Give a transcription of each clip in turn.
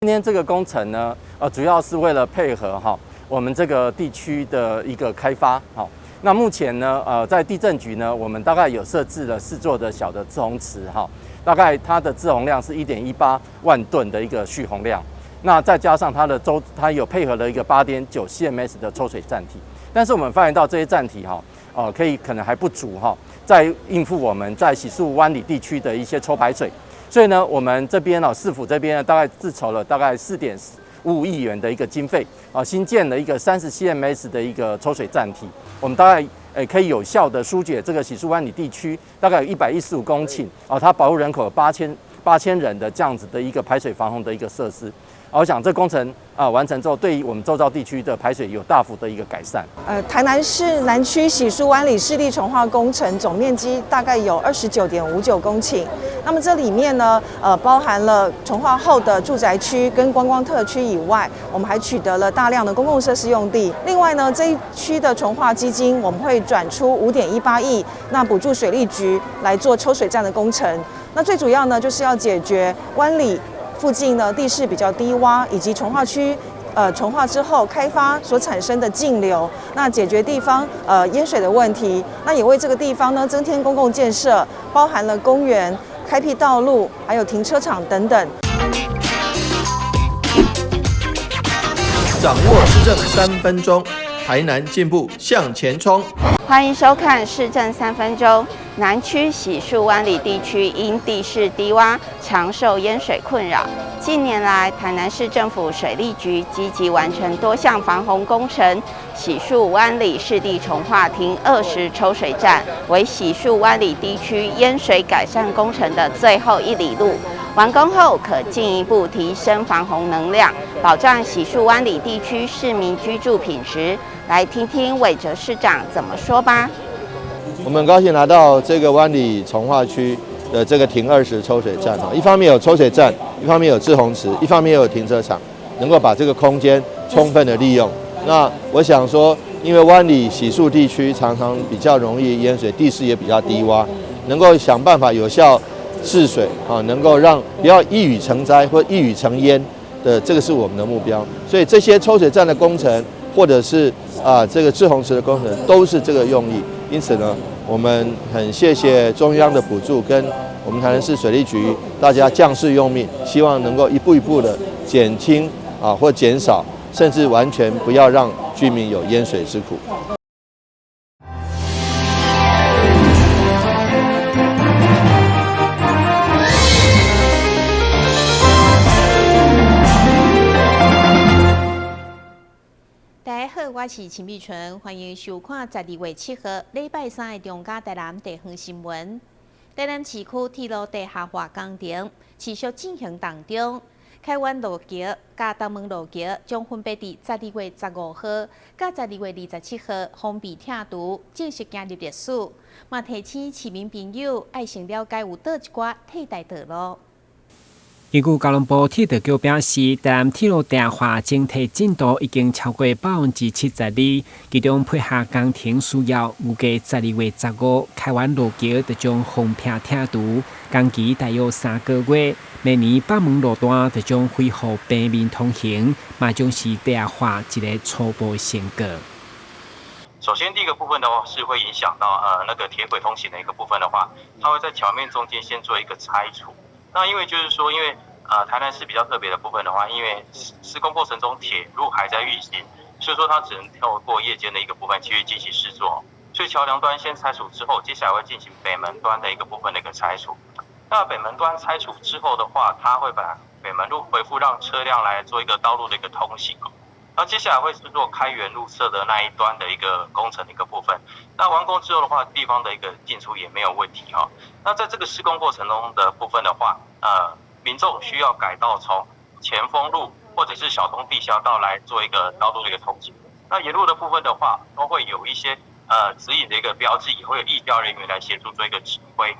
天這個工程呢，主要是為了配合哈我們這個地區的一個開發。好，那目前呢，在地政局呢，我們大概有設置了四座的小的滯洪池，哈，大概它的滯洪量是1.18萬噸的一個蓄洪量。那再加上它的周，它有配合了一個8.9 CMS 的抽水站體，但是我們發現到這些站體哈，可以可能還不足哈，在應付我們在洗漱灣里地區的一些抽排水，所以呢，我們這邊呢，市府這邊呢，大概自籌了大概4.55億元的一個經費，啊，新建了一個30 CMS 的一個抽水站體，我們大概可以有效的疏解這個洗漱灣里地區大概有115公頃，啊，它保護人口8000人的這樣子的一個排水防洪的一個設施。我想這工程啊完成之後，對於我們周遭地區的排水有大幅的一個改善。台南市南區洗漱灣里濕地重劃工程總面積大概有29.59公頃。那麼這裡面呢，包含了重劃後的住宅區跟觀光特區以外，我們還取得了大量的公共設施用地。另外呢，這一區的重劃基金，我們會轉出5.18億，那補助水利局來做抽水站的工程。那最主要呢，就是要解決灣里附近呢地勢比較低窪，以及重劃區，重劃之後開發所產生的徑流，那解決地方淹水的問題，那也為這個地方呢增添公共建設，包含了公園、開闢道路，還有停車場等等。掌握市政3分鐘，台南進步向前衝。歡迎收看市政三分鐘。南區洗漱灣里地區因地勢低窪，常受淹水困擾。近年來，台南市政府水利局積極完成多項防洪工程，洗漱灣里濕地重劃停20抽水站為洗漱灣里地區淹水改善工程的最後一里路。完工後，可進一步提升防洪能量，保障洗漱灣里地區市民居住品質。來聽聽韋哲市長怎麼說吧。我們很高興來到這個灣里重劃區的這個停20抽水站哈，一方面有抽水站，一方面有滯洪池，一方面又有停車場，能夠把這個空間充分的利用。那我想說，因為灣里洗漱地區常常比較容易淹水，地勢也比較低窪，能夠想辦法有效治水啊，能夠讓不要一雨成災或一雨成淹的，這個是我們的目標。所以這些抽水站的工程，或者是這個滯洪池的工程，都是這個用意。因此呢，我們很謝謝中央的補助，跟我們台南市水利局大家將士用命，希望能夠一步一步的減輕啊或減少，甚至完全不要讓居民有淹水之苦。大家好，我是陳美純，歡迎收看12月7號禮拜三的中嘉台南地方新聞。台南市區鐵路地下化工程持續進行當中，開源路橋佮東門路橋將分別佇12月15號佮12月27號封閉拆除，正式進入歷史。嘛提醒市民朋友愛先了解有佗一寡替代道路。根據交通部鐵道局表示，台南鐵路地下化整體進度已經超過72%，其中配合工程需要，預計12月15開源路橋就將封閉拆除，工期大約3個月。明年北門路段就將恢復平面通行，嘛將是地下化一個初步成果。首先，第一個部分的話是會影響到那個鐵軌通行的一個部分的話，它會在橋面中間先做一個拆除。那因為就是說，因為台南市比較特別的部分的話，因為施工過程中鐵路還在運行，所以說它只能透過夜間的一個部分去進行施作。所以橋梁端先拆除之後，接下來會進行北門端的一個部分的一個拆除。那北門端拆除之後的話，它會把北門路恢復，讓車輛來做一個道路的一個通行。那接下來會是做開源路側的那一端的一個工程的一個部分。那完工之後的話，地方的一個進出也沒有問題哈。那在這個施工過程中的部分的話，民眾需要改道從前鋒路或者是小東地下道來做一個道路的一個通行。那沿路的部分的話，都會有一些指引的一個標誌，也會有義交人員來協助做一個指揮。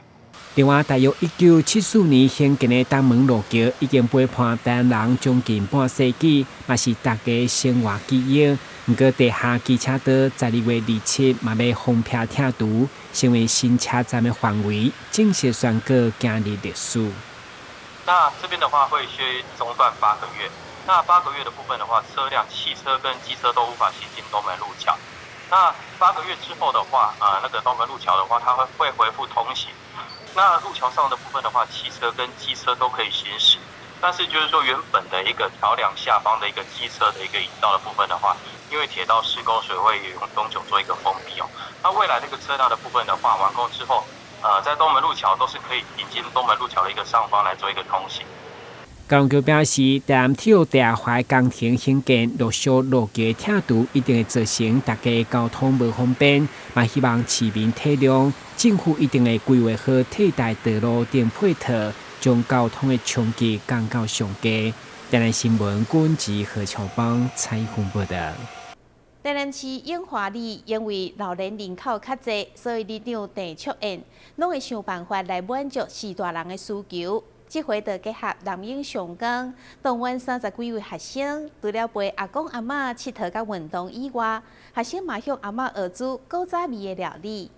另外，大約1974年興建的東門路橋已經陪伴台南人將近半世紀，嘛是大家生活記憶。毋過，地下機車道12月27嘛欲封閉拆除，成為新車站的範圍，正式宣告進入歷史。那這邊的話會先中斷八個月。那八個月的部分的話，車輛、汽車跟機車都無法行進東門陸橋。那八個月之後的話，那個東門陸橋的話，它會恢復通行。那陸橋上的部分的話，汽車跟機車都可以行駛。但是就是說，原本的一個橋梁下方的一個機車的一個引道的部分的話，因為鐵道施工，所以會永久做一個封閉哦。那未來這個車輛的部分的話，完工之後，在東門陸橋都是可以引進東門陸橋的一個上方來做一個通行。交通局表示，台南鐵路地下化工程興建陸續路橋拆除，一定會造成大家交通無方便，嘛希望市民體諒，政府一定會規劃好替代道路等配套，將交通的衝擊降到上低。台南新聞軍志何秋邦採訪報道。台南市永華里因為老年人口較濟，所以里長鄭卓燕攏會想辦法來滿足序大人的需求。這回就結合南英商工，動員30幾位學生，除了陪阿公阿嬤𨑨迌佮運動以外，學生嘛向阿嬤學煮古早味的料理。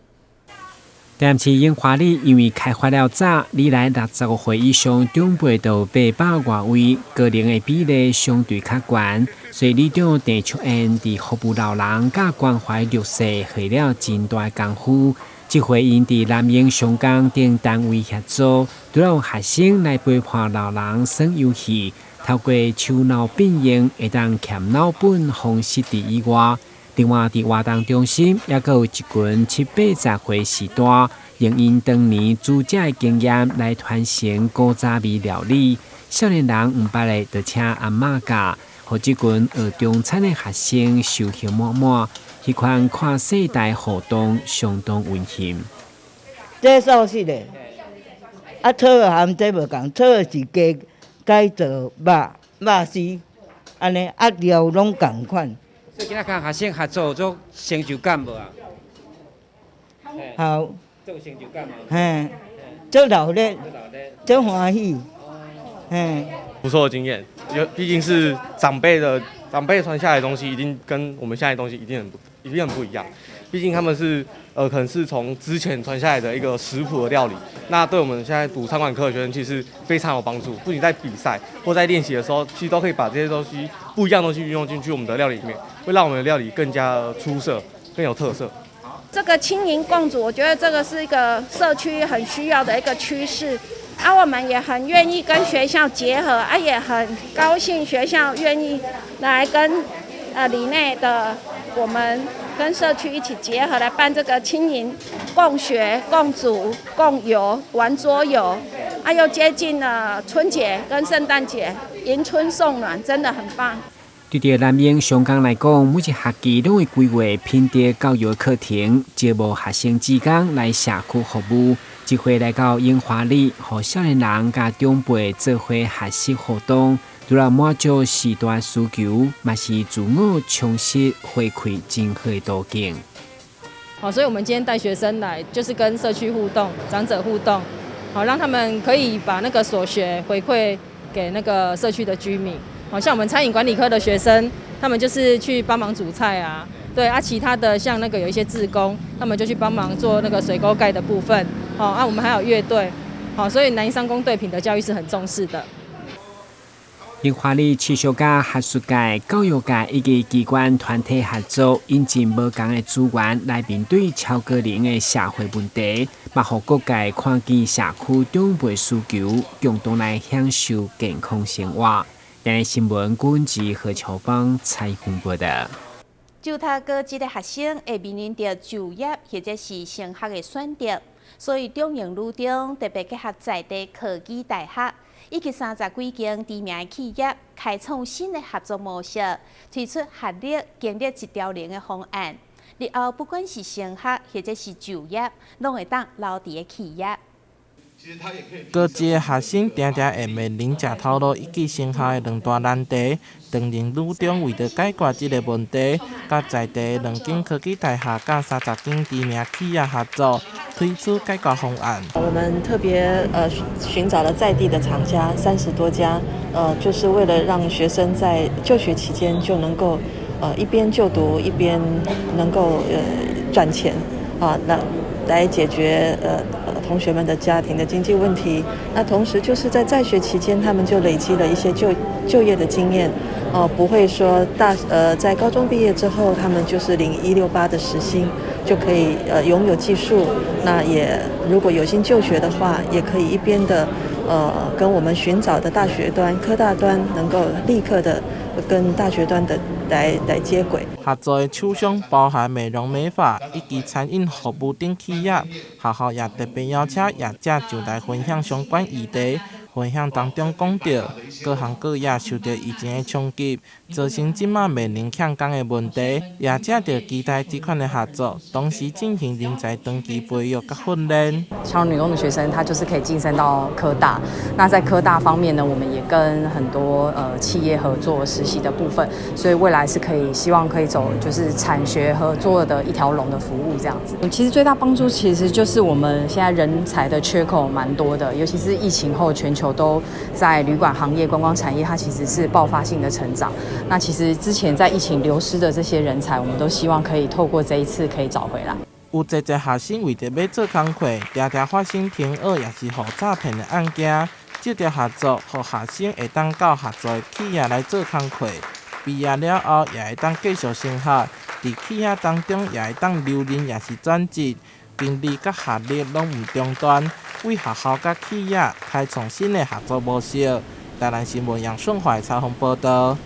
台南市永華里因為開發了早，歷來65歲以上長輩就800外位，高齡的比例相對較懸，所以里長鄭卓燕佇服務老人佮關懷弱勢，花了真大工夫。這回𪜶佇南榮商工等單位協助，除了學生來陪伴老人耍遊戲，透過手腦並用，會當儉老本方式佇以外，另外佇活動中心，猶閣有一群七八十歲序大，用𪜶當年煮食的經驗來傳承古早味料理。少年人毋捌的，就請阿嬤教，予這群學中餐的學生收穫滿滿。彼款跨世代互動相當溫馨。這素食的，啊，炒的和這無仝，炒的是加改做肉肉絲，按呢啊料攏仝款。所以今仔佮學生合作做成就感無啊？好。做成就感無？嘿，做熱鬧，做歡喜，嘿。不錯的經驗，因為畢竟是長輩傳下來的東西，一定跟我們現在的東西一定很不一樣。畢竟他們是可能是從之前傳下來的一個食譜的料理，那對我們現在讀餐管科的學生其實非常有幫助。不僅在比賽或在練習的時候，其實都可以把這些東西不一樣的東西運用進去我們的料理裡面，會讓我們的料理更加出色、更有特色。這個青銀共煮，我覺得這個是一個社區很需要的一個趨勢。啊，我們也很願意跟學校結合，啊，也很高興學校願意來跟里內的我們跟社區一起結合來辦這個青銀共學、共煮、共遊、玩桌遊，啊，又接近了春節跟聖誕節，迎春送暖，真的很棒。對著南榮商工來講，每一學期攏會規劃品德教育課程，招募學生志工來社區服務。這回來到永華里，予少年人佮長輩做伙學習活動，除了滿足時代需求，嘛是自我充實回饋真好的途徑。好，所以我們今天帶學生來，就是跟社區互動、長者互動，好，讓他們可以把那個所學回饋給那個社區的居民。好像我們餐飲管理科的學生，他們就是去幫忙煮菜啊，對啊，其他的像那個有一些志工，他們就去幫忙做那個水溝蓋的部分。好啊，我們還有樂隊，好，所以南瀛商工對品德教育是很重視的。永華里持續佮學術界、教育界以及機關團體合作，引進無仝的資源來面對超高齡的社會問題，嘛予各界看見社區長輩需求，共同來享受健康生活。台南新聞軍志何秋芳採訪報道。就讀高職的學生會面臨著就業或者是升學的選擇，所以中營女中特別結合在地科技大學以及30幾間知名的企業，開創新的合作模式，推出學歷經歷一條龍的方案。日後不管是升學或者是就業，攏會當留佇个企業。高職的學生定定會面臨食頭路以及升學的兩大難題。長榮女中為著解決這个問題，佮在地兩間科技大學佮30間知名企業合作，推出解決方案。我們特別尋找了在地的廠家30多家，就是為了讓學生在就學期間就能夠一邊就讀一邊能夠賺錢啊，那來解決同同學們的家庭的經濟問題。那同時就是在在學期間，他們就累積了一些就業的經驗，哦，不會說在高中畢業之後，他們就是領168的時薪就可以擁有技術。那也如果有心就學的話，也可以一邊的跟我們尋找的大學端、科大端能夠立刻的跟大學端的來接軌。合作的廠商包含美容美髮以及餐飲服務等企業，學校也特別邀請業者上來分享相關議題。分享當中講到，各行各業受著疫情的衝擊，造成這馬面臨欠工的問題。業者就期待這款的合作，同時進行人才長期培育佮訓練。長榮女工的學生，他就是可以晉升到科大。那在科大方面呢，我們也跟很多企業合作實習的部分，所以未來是可以希望可以走就是產學合作的一條龍的服務這樣子。其實最大幫助其實就是我們現在人才的缺口蠻多的，尤其是疫情後全球都在旅館行業、觀光產業，它其實是爆發性的成長。那其實之前在疫情流失的這些人才，我們都希望可以透過這一次可以找回來。有濟濟學生為著欲做工課，常常發生停學抑是予詐騙的案件。這條合作，予學生會當到合作的企業來做工課，畢業了後也會當繼續升學，佇企業當中也會當留任，抑是轉職，經歷佮學歷攏毋中斷，為學校佮企業開創新的合作模式。台南新聞楊順懷採訪報導。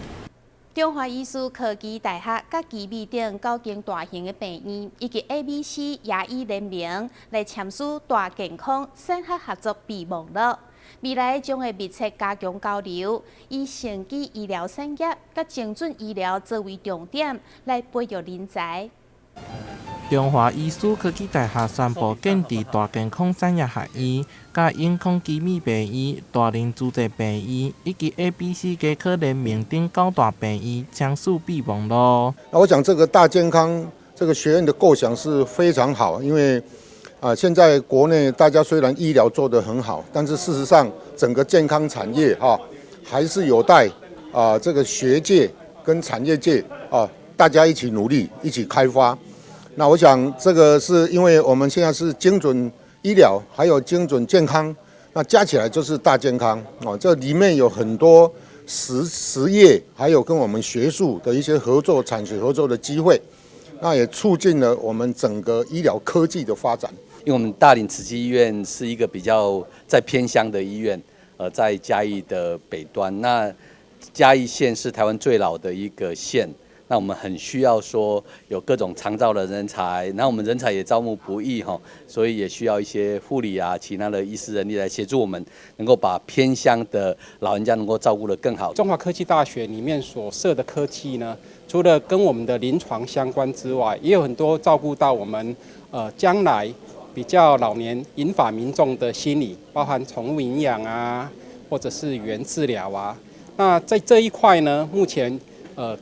中華醫師科技大學佮奇美等九間大型的病院以及 ABC 牙醫聯盟來簽署大健康產學合作備忘錄，未來將會密切加強交流，以生技醫療產業佮精準醫療作為重點來培育人才。中華醫師科技大學宣布建置大健康產業學院，佮永康奇美病院、大林慈濟病院以及 ABC 牙科聯盟等九大病院簽署備忘錄。那我想這個大健康這個學院的構想是非常好，因為啊，現在國內大家雖然醫療做得很好，但是事實上整個健康產業哈，還是有待啊這個學界跟產業界啊大家一起努力，一起開發。那我想，這個是因為我們現在是精準醫療，還有精準健康，那加起來就是大健康哦。這裡面有很多實業，還有跟我們學術的一些合作、產學合作的機會，那也促進了我們整個醫療科技的發展。因為我們大林慈濟醫院是一個比較在偏鄉的醫院，在嘉義的北端。那嘉義縣是台灣最老的一個縣。那我們很需要說有各種長照的人才，那我們人才也招募不易哈，所以也需要一些護理啊、其他的醫師人力來協助我們，能夠把偏鄉的老人家能夠照顧得更好。中華科技大學裡面所設的科系呢，除了跟我們的臨床相關之外，也有很多照顧到我們將來比較老年銀髮民眾的心理，包含寵物營養啊，或者是語言治療啊。那在這一塊呢，目前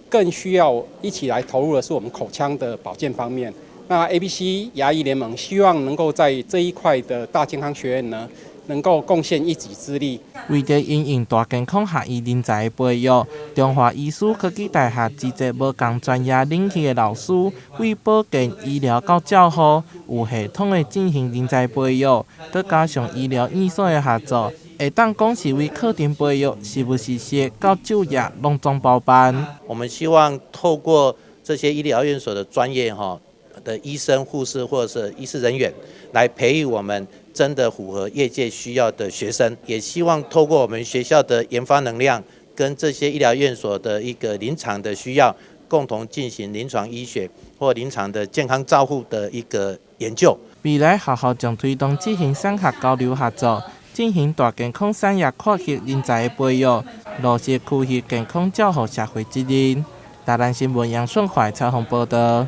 更需要一起來投入的是我們口腔的保健方面。那 ABC 牙醫聯盟希望能夠在這一塊的大健康學院呢，能夠貢獻一己之力。為著因應大健康學院人才的培育，中華醫師科技大學集結無仝專業領域的老師，為保健醫療到照護，有系統的進行人才培育，閣加上醫療院所的合作，會當講是為課程培育、實務實習到就業攏總包辦。我們希望透過這些醫療院所的專業哈的醫生、護士或者是醫事人員，來培育我們真的符合業界需要的學生，也希望透過我們學校的研發能量，跟這些醫療院所的一個臨床的需要，共同進行臨床醫學或臨床的健康照護的一個研究。未來學校將推動進行產學交流合作，進行大健康產業跨域人才的培育，落實區域健康照護社會責任。台南新聞楊順懷採訪報導。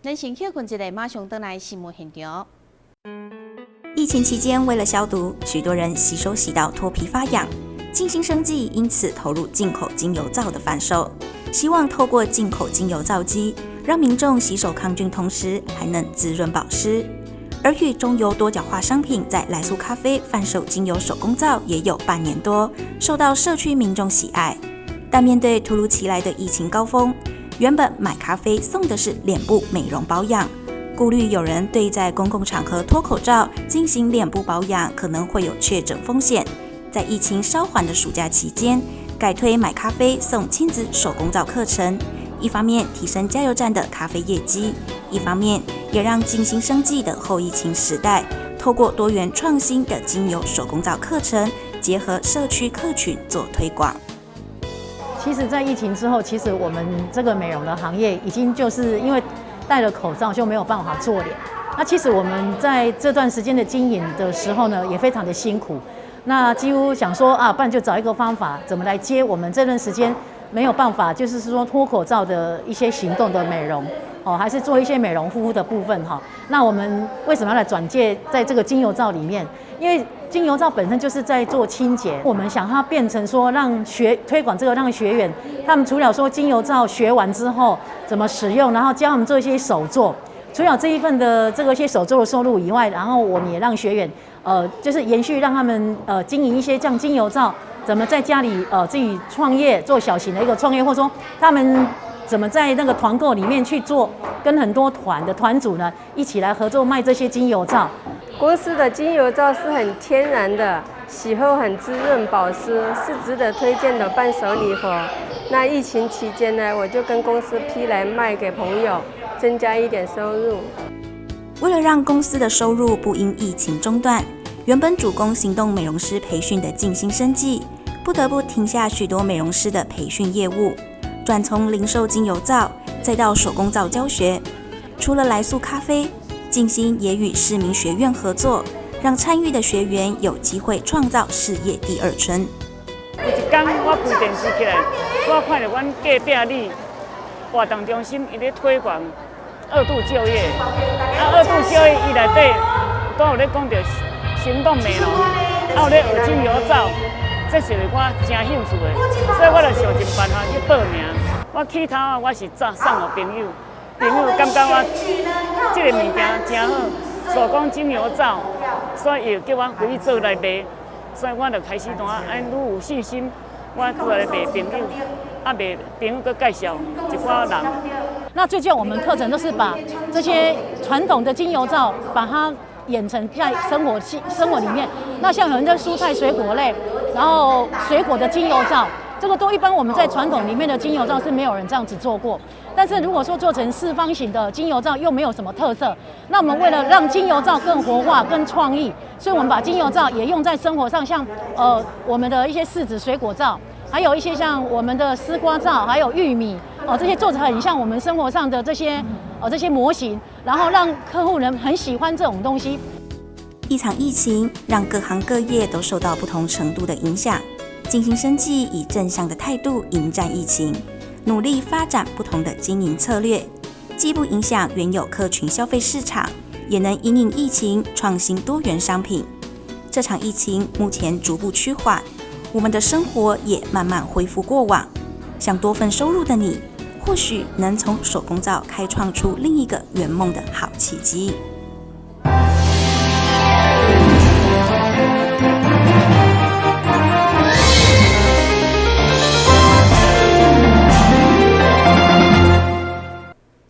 咱先歇睏一下，馬上轉來新聞現場。疫情期間，為了消毒，許多人洗手洗到脫皮發癢。靜心生技因此投入進口精油皂的販售，希望透過進口精油皂機，讓民眾洗手抗菌，同時還能滋潤保濕。而與中油多角化商品在來蘇咖啡販售精油手工皂也有半年多，受到社區民眾喜愛。但面對突如其來的疫情高峰，原本買咖啡送的是臉部美容保養，顾虑有人对在公共场合脱口罩进行脸部保养可能会有确诊风险，在疫情稍缓的暑假期间，改推买咖啡送亲子手工皂课程，一方面提升加油站的咖啡业绩，一方面也让静心生技的后疫情时代，透过多元创新的精油手工皂课程，结合社区客群做推广。其实，在疫情之后，其实我们这个美容的行业已经就是因为戴了口罩就没有办法做脸。那其实我们在这段时间的经营的时候呢，也非常的辛苦。那几乎想说啊，不然就找一个方法，怎么来接我们这段时间没有办法，就是说脱口罩的一些行动的美容哦，还是做一些美容护肤的部分哈。那我们为什么要来转介在这个精油皂里面？因为精油皂本身就是在做清洁，我们想它变成说让学推广这个，让学员他们除了说精油皂学完之后怎么使用，然后教他们做一些手作，除了这一份的这个些手作的收入以外，然后我们也让学员就是延续让他们经营一些像精油皂，怎么在家里自己创业做小型的一个创业，或者说他们怎么在那个团购里面去做，跟很多团的团主呢一起来合作卖这些精油皂。公司的精油皂是很天然的，洗后很滋润保湿，是值得推荐的伴手礼盒。那疫情期间呢，我就跟公司批来卖给朋友，增加一点收入。为了让公司的收入不因疫情中断，原本主攻行动美容师培训的静心生技，不得不停下许多美容师的培训业务，转从零售精油皂，再到手工皂教学。除了来速咖啡，静心也与市民学院合作，让参与的学员有机会创造事业第二春。有一天我开电视起来，我看到阮隔壁里活动中心伊咧推广二度就业，啊，二度就业伊内底都有咧讲到行动美容，啊有咧学精油皂，这是我真兴趣的，所以我就想尽办法去报名。我起头啊，我是送予朋友。朋友感觉我这个物件真好，手工精油皂，所以伊叫我回去做来卖，所以我就开始怎啊，按愈有信心，我出来卖朋友，啊卖朋友阁介绍一寡人。那最近我们课程都是把这些传统的精油皂，把它演成在生活里面。那像很多蔬菜水果类，然后水果的精油皂。这个都一般我们在传统里面的精油皂是没有人这样子做过，但是如果说做成四方形的精油皂又没有什么特色，那我们为了让精油皂更活化、更创意，所以我们把精油皂也用在生活上，像我们的一些柿子水果皂，还有一些像我们的丝瓜皂，还有玉米哦，这些做成很像我们生活上的这些这些模型，然后让客户人很喜欢这种东西。一场疫情让各行各业都受到不同程度的影响。静心生技以正向的态度迎战疫情，努力发展不同的经营策略，既不影响原有客群消费市场，也能因应疫情创新多元商品。这场疫情目前逐步趋缓，我们的生活也慢慢恢复过往。想多份收入的你，或许能从手工皂开创出另一个圆梦的好契机。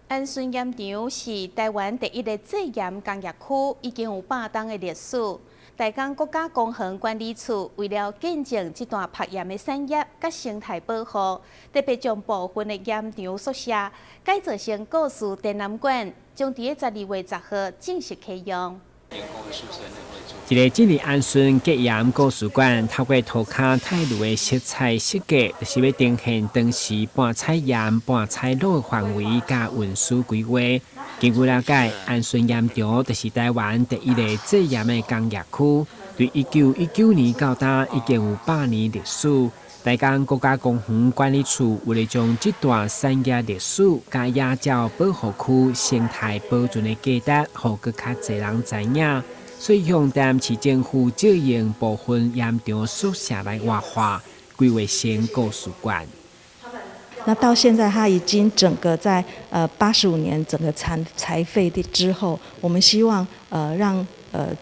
安顺盐场是台湾第一个制盐工业区，已经有100冬的历史。台江国家公园管理处为了见证这段曝盐的产业佮生态保护，特别将部分的盐场宿舍改造成故事展览馆，将伫12月10号正式启用。一个这里安顺结盐故事馆，透过涂跤泰鲁的色彩设计，就是欲呈现当时搬采盐、搬采卤的范围佮运输规划。根据了解，安顺盐场就是台湾第一个制盐的工业区，对1919年到今已经有100年历史。台江国家公园管理处为了将这段产业历史佮野鸟保护区生态保存的价值，予阁较济人知影，所以向台南市政府借用部分盐场宿舍来活化，规划成故事馆。那到现在，它已经整个在85年整个残废的之后，我们希望让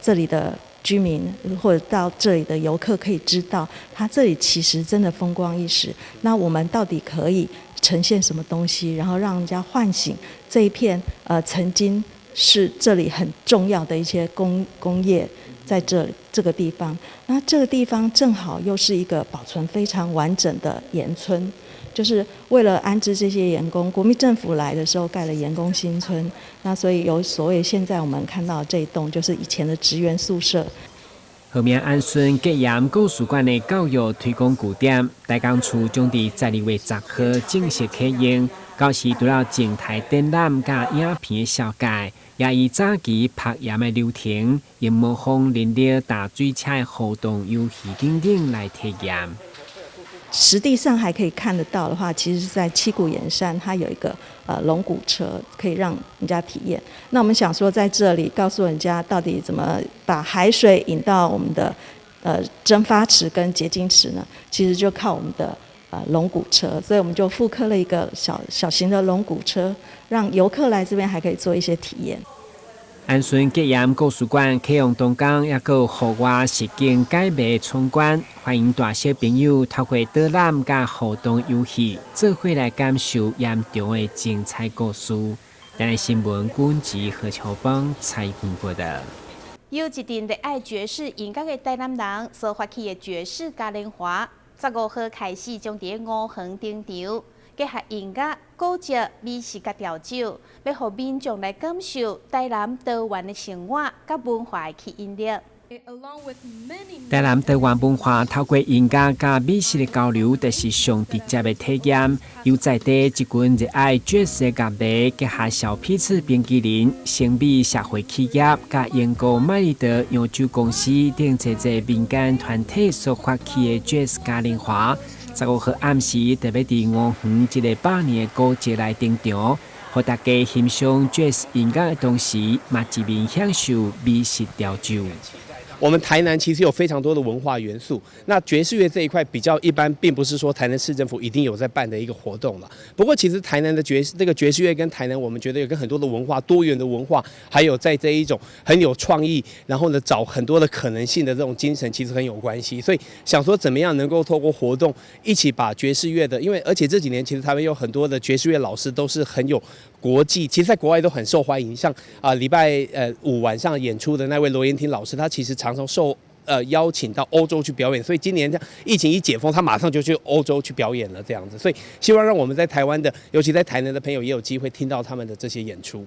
这里的居民或者到这里的游客可以知道，它这里其实真的风光一时。那我们到底可以呈现什么东西，然后让人家唤醒这一片曾经是這裡很重要的一些工業在這這個地方。那這個地方正好又是一個保存非常完整的鹽村，就是為了安置這些鹽工，國民政府來的時候蓋了鹽工新村，那所以有所謂現在我們看到這一棟就是以前的職員宿舍。號名安順結鹽故事館的教育推廣據點，大港厝將佇12月10號正式啟用。到時除了靜態展覽佮影片的紹介，也以早期曝鹽的流程，用模仿人力踏水車的互動遊戲等等來體驗。實地上還可以看得到的話，其實是在七股鹽山，它有一個龍骨車，可以讓人家體驗。那我們想說，在這裡告訴人家到底怎麼把海水引到我們的蒸發池跟結晶池呢？其實就靠我們的龍骨車，所以我們就復刻了一個小小型的龍骨車，讓遊客來這邊還可以做一些體驗。安順結鹽故事館啟用當天，猶閣有戶外實景解謎闖關，歡迎大小朋友透過導覽佮互動遊戲，做伙來感受鹽場的精彩故事。台南新聞軍籍何秋邦採訪報導。由一陣熱愛爵士音樂的台南人所發起的爵士嘉年華，15號開始將佇五園登場。結合音樂、古蹟、美食佮調酒，欲予民眾來感受台南多元的生活佮文化的吸引力。台南多元文化透過音樂佮美食的交流，就是上直接的體驗。由在地一群熱愛爵士樂迷，結合小披茨冰淇淋、誠美社會企業、佮英國麥利德洋酒公司等濟濟民間團體所發起的爵士嘉年華，15號暗時特別佇五園這個百年的古蹟來登場，予大家欣賞爵士音樂的同時，嘛一面享受美食調酒。我們台南其實有非常多的文化元素，那爵士樂這一塊比較一般，並不是說台南市政府一定有在辦的一個活動了。不過其實台南的爵士這個爵士樂跟台南，我們覺得有跟很多的文化多元的文化，還有在這一種很有創意，然後呢找很多的可能性的這種精神，其實很有關係。所以想說怎麼樣能夠透過活動一起把爵士樂的，因為而且這幾年其實台灣有很多的爵士樂老師都是很有國際，其實在國外都很受歡迎。像啊禮拜五晚上演出的那位羅延廷老師，他其實常常受邀請到歐洲去表演，所以今年這樣疫情一解封，他馬上就去歐洲去表演了，這樣子。所以希望讓我們在台灣的，尤其在台南的朋友，也有機會聽到他們的這些演出。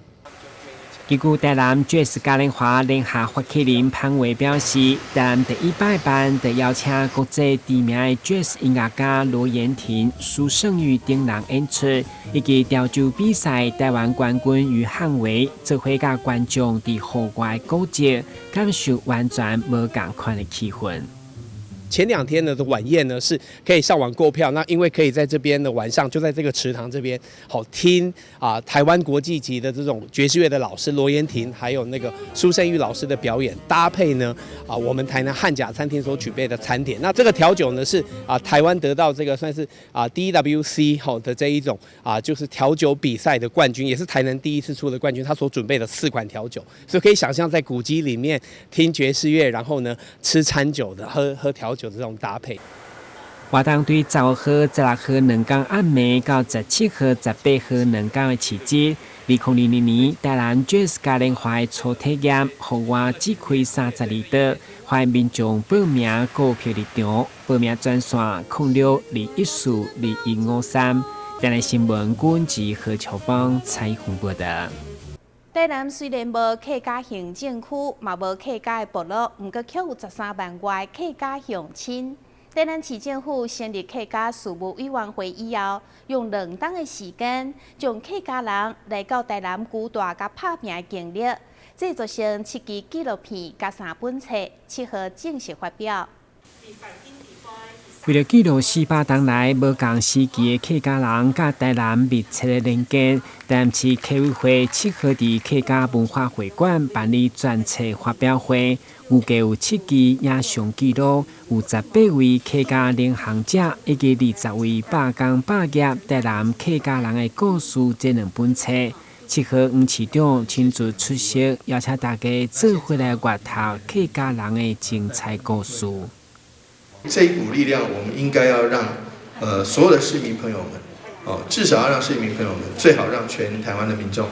根據台南爵士嘉年華聯合發起人潘偉表示，台南第一擺辦，就邀請國際知名的爵士音樂家羅延廷、蘇勝玉等人演出，以及調酒比賽台灣冠軍於漢偉，做伙佮觀眾佇戶外古蹟感受完全無仝款的氣氛。前2天呢的晚宴呢是可以上網購票，那因為可以在這邊的晚上就在這個池塘這邊好聽啊，台灣國際級的這種爵士樂的老師羅延廷，還有那個蘇勝玉老師的表演，搭配呢啊我們台南漢甲餐廳所準備的餐點。那這個調酒呢是啊台灣得到這個算是啊 DWC 好的這一種啊就是調酒比賽的冠軍，也是台南第一次出的冠軍，他所準備的四款調酒，所以可以想象在古蹟裡面聽爵士樂，然後呢吃餐酒的，喝喝調酒。這種搭配。活動對15號、16號兩工暗暝到17號、18號兩工的市集。2022年台南爵士嘉年華的初體驗，戶外只開32桌，歡迎民眾報名購票入場。報名專線0621422153。台南新聞軍籍何秋芳採訪報道。台南雖然無客家行政區，嘛無客家的部落，毋過卻有13萬外客家鄉親。台南市政府成立客家事務委員會以後，用2冬的時間，將客家人來到台南居住佮拍拚的經歷，製作成七支紀錄片佮三本冊，7號正式發表。為了記錄400冬來無仝時期的客家人佮台南密切的連結，台南市客委會7號佇客家文化會館辦理專冊發表會，預計有七支影像記錄，有18位客家領航者以及20位罷工罷業台南客家人的故事，這兩本冊。7號黃市長親自出席，邀請大家做伙來閱讀客家人的精彩故事。這一股力量，我們應該要讓所有的市民朋友們，哦，至少要讓市民朋友們，最好讓全台灣的民眾，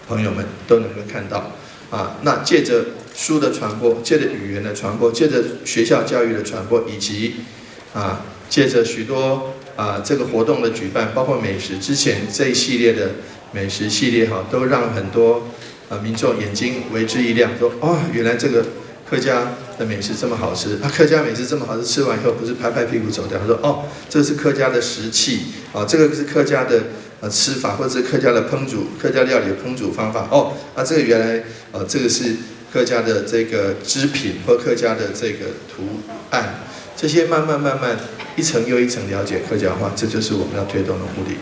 朋友們都能夠看到。啊，那借着書的傳播，借着語言的傳播，借着學校教育的傳播，以及借着許多這個活動的舉辦，包括美食，之前這一系列的美食系列哈，都讓很多民眾眼睛為之一亮，說哦，原來這個客家的美食這麼好吃。啊，客家美食這麼好吃，吃完以後不是拍拍屁股走掉，說哦，這是客家的食器，啊，這個是客家的吃法，或者是客家的烹煮，客家料理的烹煮方法。哦，啊，這個原來，這個是客家的這個織品或客家的這個圖案，這些慢慢慢慢一層又一層了解客家話，這就是我們要推動的目的。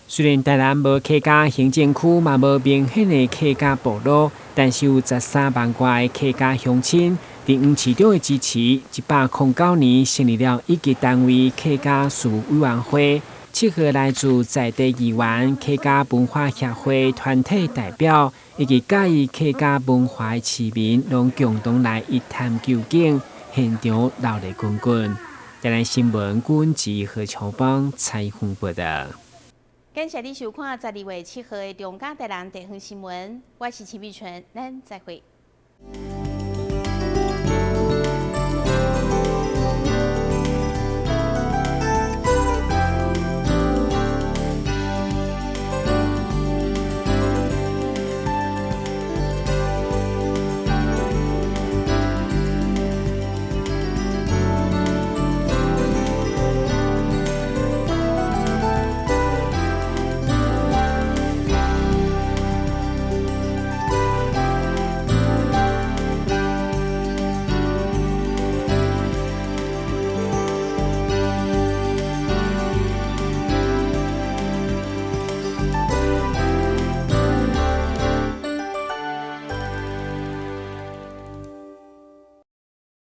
雖然台南無客家行政區，嘛無明顯的客家部落，但是有13萬外的客家鄉親，佇黃市長的支持，109年成立了一級單位客家事務委員會。7號來自在地議員、客家文化協會團體代表，以及佮意客家文化的市民，攏共同來一探究竟，現場熱鬧滾滾。台南新聞阮志何秋邦採訪報道。感謝你收看12月7號的中嘉台南地方新聞，我是陳美純，咱再會。